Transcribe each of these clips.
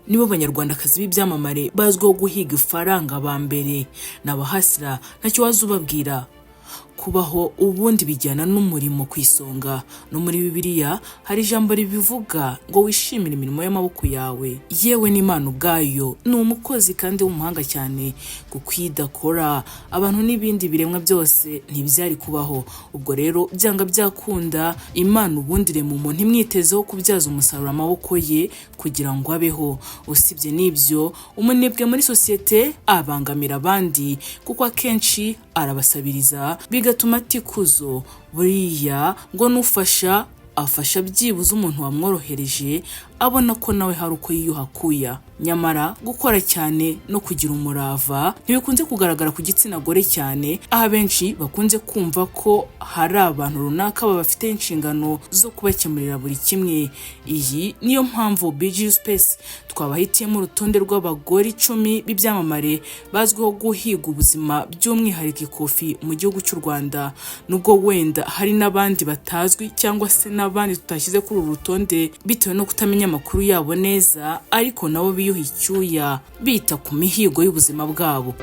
Nibo Banyarwandakazi b'ibyamamare bazwiho guhiga ifaranga ba mbere. Ni abahustler, ntacyo waza ubabwira. Kubaho ubundi bijyana n'umurimo ku isonga. No muri Bibiliya hari ijambo ribivuga ngo: "Wishimire imirimo y'amaboko yawe." Yewe, n'Imana ubwayo ni umukozi kandi w'umuhanga cyane, kuko iyo idakora, abantu n'ibindi biremwa byose ntibyari kubaho. Ubwo rero, byanga byakunda, Imana ubundi irema umuntu imwitezeho kubyaza umusaruro amaboko ye kugira ngo abeho. Usibye n'ibyo, umunebwe muri sosiyete abangamira abandi, kuko akenshi arabasabiriza, bigatuma atikuzo. Buriya ngo n'ufasha afasha byibuze umuntu wamworohereje, abona ko nawe hari uko yiyuhakuya. Nyamara gukora cyane no kugira umurava ntibikunze kugaragara ku gitsina gore cyane, aho abenshi bakunze kumva ko hari abantu runaka babafite inshingano zo kubakemurira buri kimwe. Iyi niyo mpamvu BG Space twabahitiyemo urutonde rw'abagore 10 b'ibyamamare bazwiho guhiga ubuzima, by'umwihariko ikofi mu gihugu cy'u Rwanda, nubwo wenda hari n'abandi batazwi cyangwa se n'abandi tutashyize kuri uru rutonde bitewe no kutamenya amakuru yabo neza, ariko nabo biyuha icyuya bita ku mihigo y'ubuzima bwabo.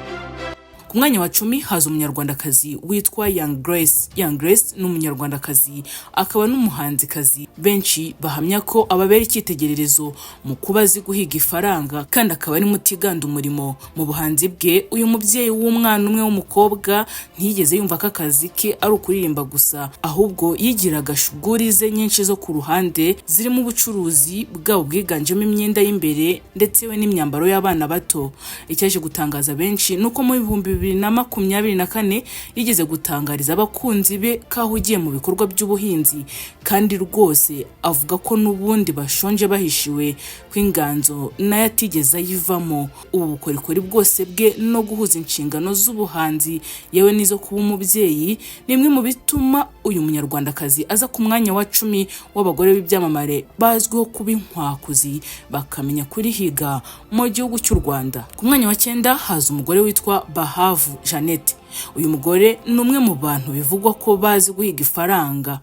Ku mwanya wa 10 haza Umunyarwandakazi witwa Young Grace. Young Grace ni Umunyarwandakazi akaba n'umuhanzikazi benshi bahamya ko ababera icyitegererezo mu kuba azi guhiga ifaranga, kandi akaba ari mutiganda umurimo mu buhanzi bwe. Uyu mubyeyi w'umwana umwe w'umukobwa ntiyigeze yumva ko akazi ke ari ukuririmba gusa, ahubwo yigiraga shuguri ze nyinshi zo ku ruhande, zirimo ubucuruzi bwabo bwiganjemo imyenda y'imbere ndetse we n'imyambaro y'abana bato. Icyaje gutangaza benshi ni uko mu 2024 yigeze gutangariza abakunzi be ko ahugiye mu bikorwa by'ubuhinzi, kandi rwose avuga ko n'ubundi bashonje bahishiwe, ko inganzo nayo atigeze ayivamo. Ubu bukorikori bwose bwe no guhuza inshingano z'ubuhanzi yewe n'izo kuba umubyeyi ni imwe mu bituma uyu Munyarwandakazi aza ku mwanya wa 10 w'abagore b'ibyamamare bazwiho kuba inkwakuzi, bakamenya kurihiga mu gihugu cy'u Rwanda. Ku mwanya wa 9 haza umugore witwa Bahavu Jeannette. Uyu mugore ni umwe mu bantu bivugwa ko bazi guhiga ifaranga.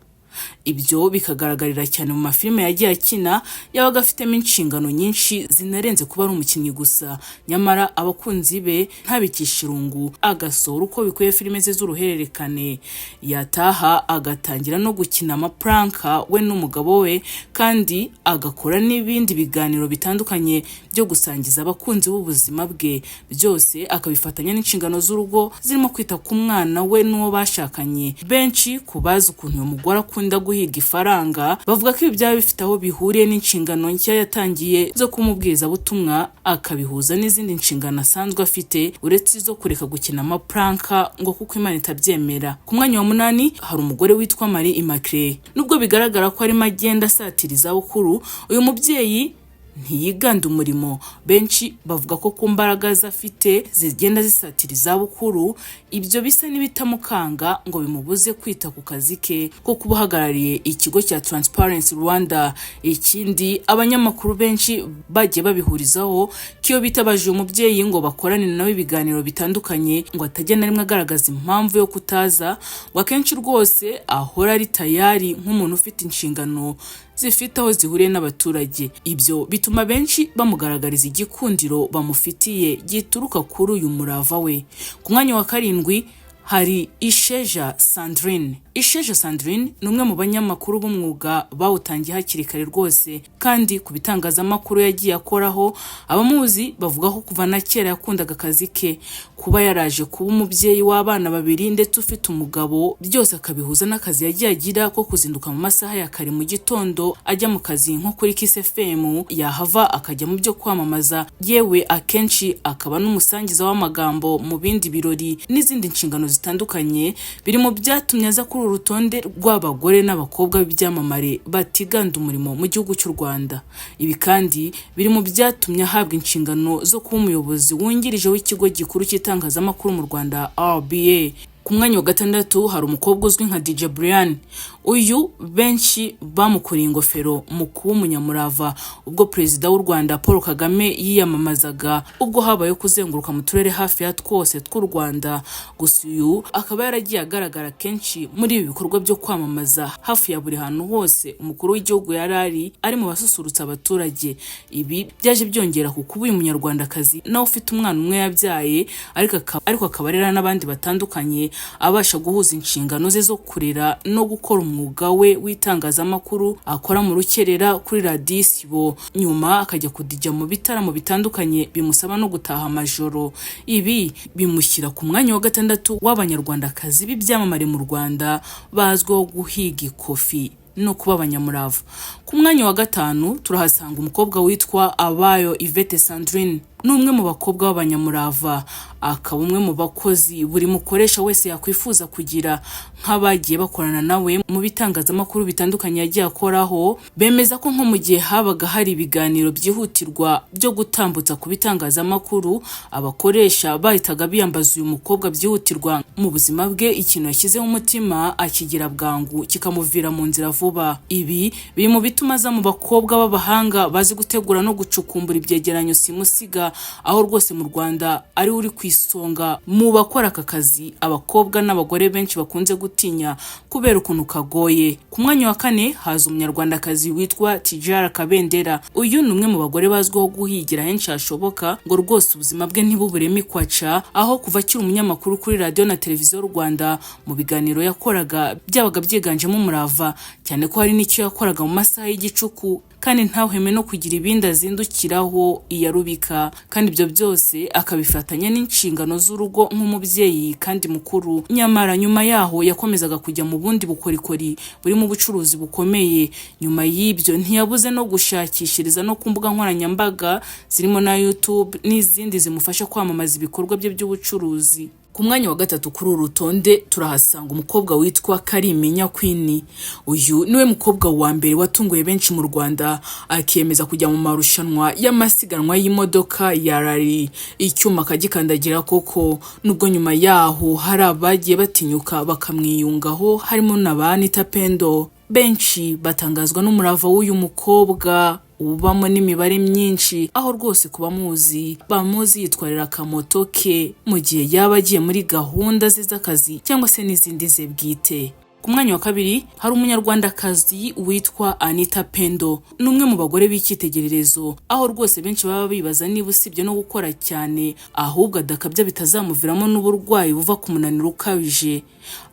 Ibyo bikagaragarira cyane mu mafilime yagiye akina, yabaga afitemo inshingano nyinshi zinarenze kuba ari umukinnyi gusa. Nyamara abakunzi be ntabikishe irungu, agasohora uko bikwiye filime ze z'uruhererekane, yataha agatangira no gukina amaprank we n'umugabo we, kandi agakora n'ibindi biganiro bitandukanye byo gusangiza abakunzi b'ubuzima bwe, byose akabifatanya n'inshingano z'urugo zirimo kwita ku mwana we n'uwo bashakanye. Benshi ku bazi ukuntu uyu mugore akunda guhiga ifaranga bavuga ko ibi byaba bifite aho bihuriye n'inshingano nshya yatangiye zo kumubwirizabutumwa, akabihuza n'izindi nshingano asanzwe afite, uretse izo kureka gukina amaprank ngo kuko Imana itabyemera. Ku mwanya wa 8 hari umugore witwa Marie Immaculée. Nubwo bigaragara ko arimo agenda asatira izabukuru, uyu mubyeyi ntiyiganda umurimo. Benshi bavuga ko ku mbaraga ze afite zigenda zisatira izabukuru, ibyo bisa n'ibitamukanga ngo bimubuze kwita ku kazi ke ko kuba uhagarariye ikigo cya Transparency Rwanda. Ikindi abanyamakuru benshi bagiye babihurizaho ko iyo bitabaje uyu mubyeyi ngo bakorane nawe ibiganiro bitandukanye, ngo atajya na rimwe agaragaza impamvu yo kutaza, ngo akenshi rwose ahora ari tayari nk'umuntu ufite inshingano zifite aho zihuriye n'abaturage. Ibyo bituma benshi bamugaragariza igikundiro bamufitiye gituruka kuri uyu murava we. Ku mwanya wa 7 hari Isheja Sandrine. Isheja Sandrine ni umwe mu banyamakuru b'umwuga bawutangiye hakiri kare rwose, kandi ku bitangazamakuru yagiye akoraho, abamuzi bavuga ko kuva na kera yakundaga akazi ke. Kuba yaraje kuba umubyeyi w'abana babiri ndetse ufite umugabo, byose akabihuza n'akazi yagiye agira ko kuzinduka mu masaha ya kare mu gitondo ajya mu kazi nko kuri Kiss FM, yahava akajya mu byo kwamamaza, yewe akenshi akaba n'umusangiza w'amagambo mu bindi birori n'izindi nshingano zitandukanye, biri mu byatumye aza kuri uru rutonde rw'abagore n'abakobwa b'ibyamamare batiganda umurimo mu gihugu cy'u Rwanda. Ibi kandi biri mu byatumye ahabwa inshingano zo kuba umuyobozi wungirije w'ikigo gikuru cy'itangazamakuru mu Rwanda, RBA. Ku mwanya wa 6 hari umukobwa uzwi nka DJ Brian. Uyu benshi bamukuriye ingofero mu kuba umunyamurava ubwo Perezida w'u Rwanda Paul Kagame yiyamamazaga, ubwo habayeho kuzenguruka mu turere hafi ya twose tw'u Rwanda. Gusa uyu akaba yaragiye agaragara kenshi muri ibi bikorwa byo kwamamaza hafi ya buri hantu hose umukuru w'igihugu yari ari mu basusurutsa abaturage. Ibi byaje byongera ku kuba uyu munyarwandakazi nawe ufite umwana umwe yabyaye, ariko akaba arera n'abandi batandukanye, abasha guhuza inshingano ze zo kurera no gukora umwuga we w'itangazamakuru akora mu rukerera kuri Radiyo Isibo, nyuma akajya kudija mu bitaramo bitandukanye bimusaba no gutaha amajoro. Ibi bimushyira ku mwanya wa gatandatu w'abanyarwandakazi b'ibyamamare mu Rwanda bazwiho guhiga ikofi no kuba abanyamurava. Ku mwanya wa gatanu turahasanga umukobwa witwa Abayo Yvette Sandrine. Ni umwe mu bakobwa b'abanyamurava, akaba umwe mu bakozi buri mukoresha wese yakwifuza kugira. Nk'abagiye bakorana nawe mu bitangazamakuru bitandukanye yagiye akoraho, bemeza ko nko mu gihe habaga hari ibiganiro byihutirwa byo gutambutsa ku bitangazamakuru, abakoresha bahitaga biyambaza uyu mukobwa byihutirwa. Mu buzima bwe ikintu yashyizeho umutima akigira bwangu, kikamuvira mu nzira vuba. Ibi biri mu bituma aza mu bakobwa b'abahanga bazi gutegura no gucukumbura ibyegeranyo simusiga, aho rwose mu Rwanda ari uri ku isonga mu bakora aka kazi abakobwa n'abagore benshi bakunze gutinya kubera ukuntu kagoye. Ku mwanya wa kane haza umunyarwandakazi witwa Tijara Kabendera. Uyu ni umwe mu bagore bazwiho guhigira henshi hashoboka ngo rwose ubuzima bwe ntibuburemo ikwaca, aho kuva akiri umunyamakuru kuri radiyo na televiziyo Rwanda, mu biganiro yakoraga byabaga byiganjemo umurava, cyane ko hari n'icyo yakoraga mu masaha y'igicuku kandi ntahweme no kugira ibindi azindukiraho iyarubika, kandi ibyo byose akabifatanya n'inshingano z'urugo nk'umubyeyi kandi mukuru. Nyamara nyuma yaho yakomezaga kujya mu bundi bukorikori burimo ubucuruzi bukomeye. Nyuma y'ibyo ntiyabuze no gushakishiriza no ku mbuga nkoranyambaga zirimo na YouTube n'izindi zimufasha kwamamaza ibikorwa bye by'ubucuruzi. Ku mwanya wa gatatu kuri uru rutonde turahasanga umukobwa witwa Kalimpinya Queen. Uyu niwe mukobwa wa mbere watunguye benshi mu Rwanda, akiyemeza kujya mu marushanwa y'amasiganwa y'imodoka ya rally, icyuma akagikandagira koko, nubwo nyuma yaho hari abagiye batinyuka bakamwiyungaho harimo na ba Anita Pendo. Benshi batangazwa n'umurava w'uyu mukobwa ubamo n'imibare myinshi, aho rwose ku bamuzi bamuzi yitwarira akamoto ke mu gihe yaba agiye muri gahunda ze z'akazi cyangwa se n'izindi ze bwite. Ku mwanya wa kabiri hari umunyarwandakazi witwa Anita Pendo. Ni umwe mu bagore b'icyitegererezo, aho rwose benshi baba bibaza niba usibye no gukora cyane ahubwo adakabya bitazamuviramo n'uburwayi buva ku munaniro ukabije,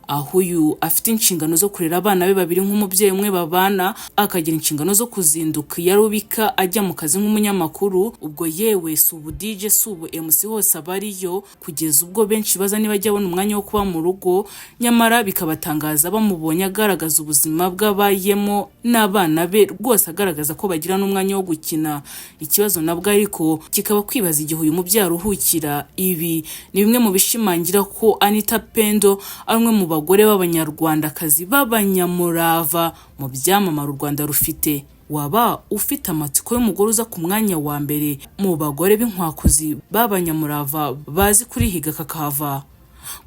aho uyu afite inshingano zo kurera abana be babiri nk'umubyeyi umwe babana, akagira inshingano zo kuzinduka iyo arubika ajya mu kazi nk'umunyamakuru. Ubwo yewe si ubu DJ, si ubu MC, hose aba ariyo, kugeza ubwo benshi baza niba ajya abona umwanya wo kuba mu rugo, nyamara bikabatangaza bamubonye agaragaza ubuzima bw'abayemo n'abana be, rwose agaragaza ko bagira n'umwanya wo gukina. Ikibazo nabwo ariko kikaba kwibaza igihe uyu mubyeyi aruhukira. Ibi ni bimwe mu bishimangira ko Anita Pendo ari umwe mu bagore b'abanyarwandakazi b'abanyamurava mu byamamare u Rwanda rufite. Waba ufite amatsiko y'umugore uza ku mwanya wa mbere mu bagore b'inkwakuzi b'abanyamurava bazi kurihiga kakahava?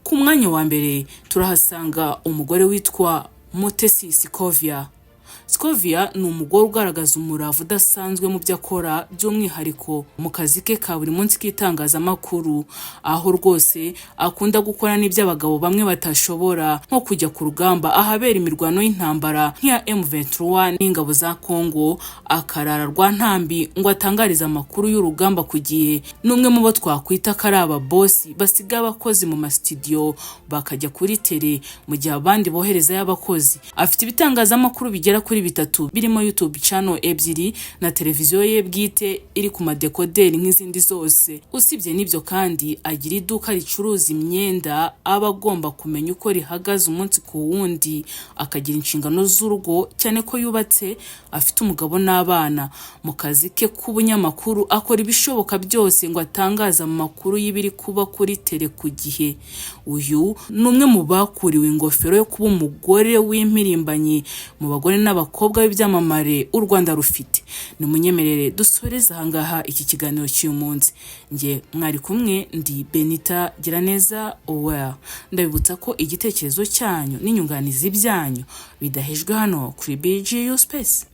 Ku mwanya wa mbere turahasanga umugore witwa Mutesi Scovia. Scovia ni umugore ugaragaza umurava udasanzwe mu byo akora, by'umwihariko mu kazi ke ka buri munsi k'itangazamakuru, aho rwose akunda gukora n'ibyo abagabo bamwe batashobora, nko kujya ku rugamba ahabera imirwano y'intambara nk'iya M23 n'ingabo za Congo, akarara rwa ntambi ngo atangarize amakuru y'urugamba ku gihe. Ni umwe mu bo twakwita ko ari ababosi basiga abakozi mu masitidiyo bakajya kuri terrain mu gihe abandi boherezayo abakozi. Afite ibitangazamakuru bigera kuri bitatu birimo YouTube channel ebyiri na televiziyo ye bwite iri ku madekoderi nk'izindi zose. Usibye n'ibyo kandi agira iduka ricuruza imyenda aba agomba kumenya uko rihagaze umunsi ku wundi, akagira inshingano z'urugo cyane ko yubatse afite umugabo n'abana. Mu kazi ke k'ubunyamakuru akora ibishoboka byose ngo atangaze amakuru y'ibiri kuba kuri terrain ku gihe. Uyu ni umwe mu bakuriwe ingofero yo kuba umugore w'impirimbanyi mu bagore n'abakobwa. n'abakobwa b'ibyamamare u Rwanda rufite. Nimunyemerere dusoreze ahangaha iki kiganiro cy'uyu munsi. Njye mwari kumwe ndi Benita Giraneza Owell. Ndabibutsa ko igitekerezo cyanyu n'inyunganizi byanyu bidahejwe hano kuri BGU Space.